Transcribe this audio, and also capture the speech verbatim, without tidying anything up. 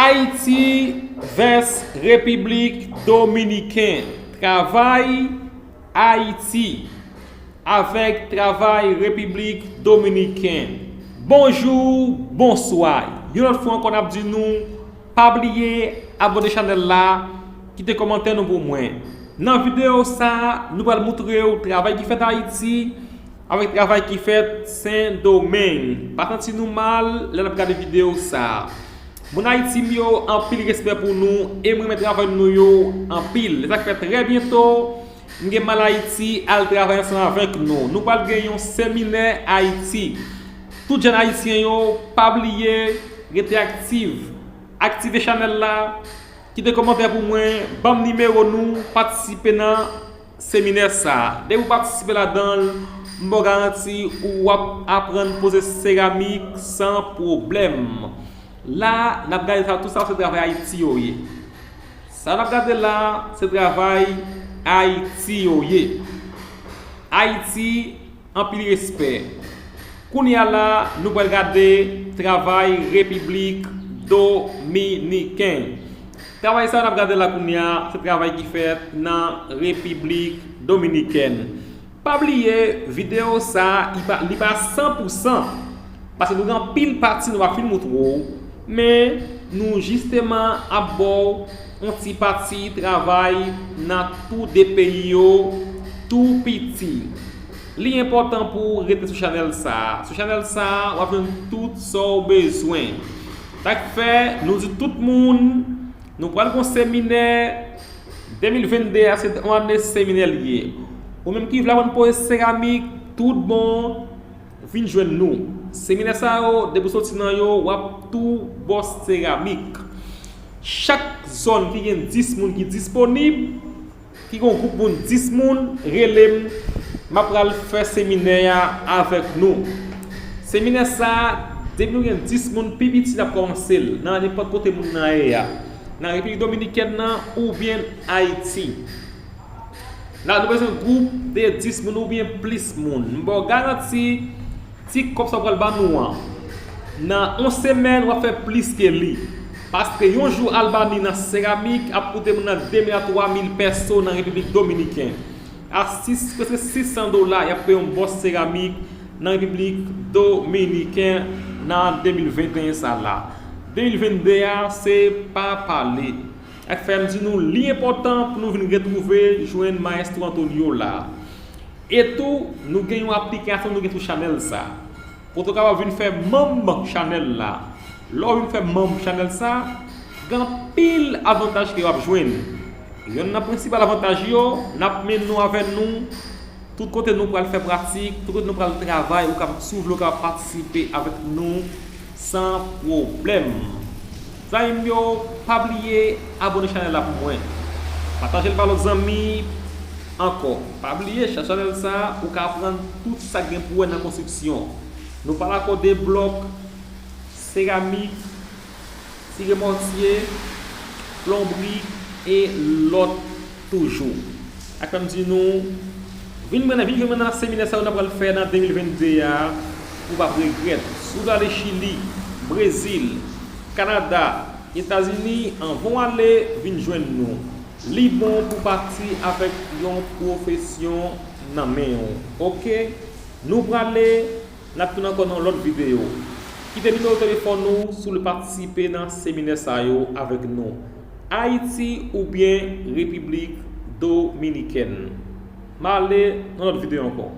Ayiti vs Repiblik Dominiken. Travay Ayiti avèk travay Repiblik Dominiken. Bonjou, bonswa. Yon lòt fwa ankò, n ap di nou, pa bliye abòne chanèl la, kite kòmantè nou pou mwen. Nan videyo sa a, nou pral moutre w travay ki fèt Ayiti avèk travay ki fèt Sendomeng. Pa santi nou mal lè n ap gade videyo sa a. Moun Ayiti m yo, anpil respè pou nou e m renmen travay nou yo anpil. E sa k fè trè byento, m gen m al Ayiti al travay ansanm avèk nou. Nou pral gen yon seminè Ayiti. Tout jèn ayisyen yo, pa bliye rete aktif. Aktive chanèl la, kite kòmantè pou mwen, ban m nimewo nou, patisipe nan seminè sa a. Depi w patisipe ladan l, m ba w garanti ou w ap aprann poze seramik san pwoblèm. La, n ap gade sa, tout sa se travay Ayiti yo ye. Sa n ap gade la, se travay Ayiti yo ye. Ayiti, anpil respè. Kounye a la, nou pral gade travay Repiblik Dominiken. Travay sa n ap gade la kounye a, se travay ki fèt nan Repiblik Dominikèn. Pa bliye, videyo sa a, li pa, li pa san pou san, paske nou gen anpil pati nou pa fin moutre w, men nou jisteman ap ba w yon ti pati travay nan tou de peyi yo tou piti. Li enpòtan pou w rete sou chanèl sa a. Sou chanèl sa a, w ap jwenn tout sa w bezwen. Sa k fè, nou di tout moun, nou pral gen yon seminè. De mil vennde a, se yon ane seminè l ye. Ou menm ki vle aprann poze seramik, tout bon, vin jwenn nou. Seminè sa yo, depi w soti nan yo, w ap tou bòs seramik. Chak zòn ki gen dis moun ki disponib, ki gen yon gwoup moun dis moun, rele m, m ap pral fè seminè a avèk nou. Seminè sa a, depi nou gen dis moun, pi piti n ap kòmanse l, nan nenpòt kote moun nan ye a, nan Repiblik Dominikèn nan oubyen Ayiti. La, nou bezwen gwoup de dis moun oubyen plis moun. M ba w garanti, ti kòb sa w pral ban nou an, nan yon semèn, w ap fè plis ke li. Paske yon jou Albani nan seramik ap koute moun nan de mil a twa mil pèso nan Repiblik Dominikèn. A sis, prèske sis san dola, y ap peye yon bòs seramik nan Repiblik Dominikèn nan de mil venteyen sa la. De mil vennde a, se pa pale. Sa k fè m di nou, li enpòtan pou nou vin retwouve, jwenn Mayestwo Antonio la. E tou, nou gen yon aplikasyon nou gen sou chanèl sa, kote w kapab vin fè manm chanèl la. Lè w vin fè manm chanèl sa, gen anpil avantaj ke w ap jwenn. Yonn nan prensipal avantaj yo, n ap mennen nou avè nou tout kote nou pral fè pratik, tout kote nou pral travay, ou kapab, si w vle, w kapab patisipe avèk nou san pwoblèm. Zanmi m yo, pa bliye abòne chanèl la pou mwen. Pataje l ba lòt zanmi ankò. Pa bliye, chak chanèl sa, ou ka aprann tout sa k gen pou wè nan konstriksyon. Nou pale ankò de blòk, seramik, tire mòtye, plonbri e lòt toujou. Sa k fè m di nou, vin jwenn, vin jwenn mwen nan seminè sa yo n ap pral fè nan de mil vennde a, ou p ap regrèt. Si w vle ale Chili, Brezil, Kanada, Etazini, anvan w ale, vin jwenn nou. Li bon pou pati avèk yon pwofesyon nan men w. Oke? Nou prale, n ap tounen ankò nan yon lòt videyo. Kite nimewo telefòn ou si w vle patisipe nan seminè sa yo avèk nou. Ayiti oubyen Repiblik Dominikèn. M ale nan lòt videyo ankò.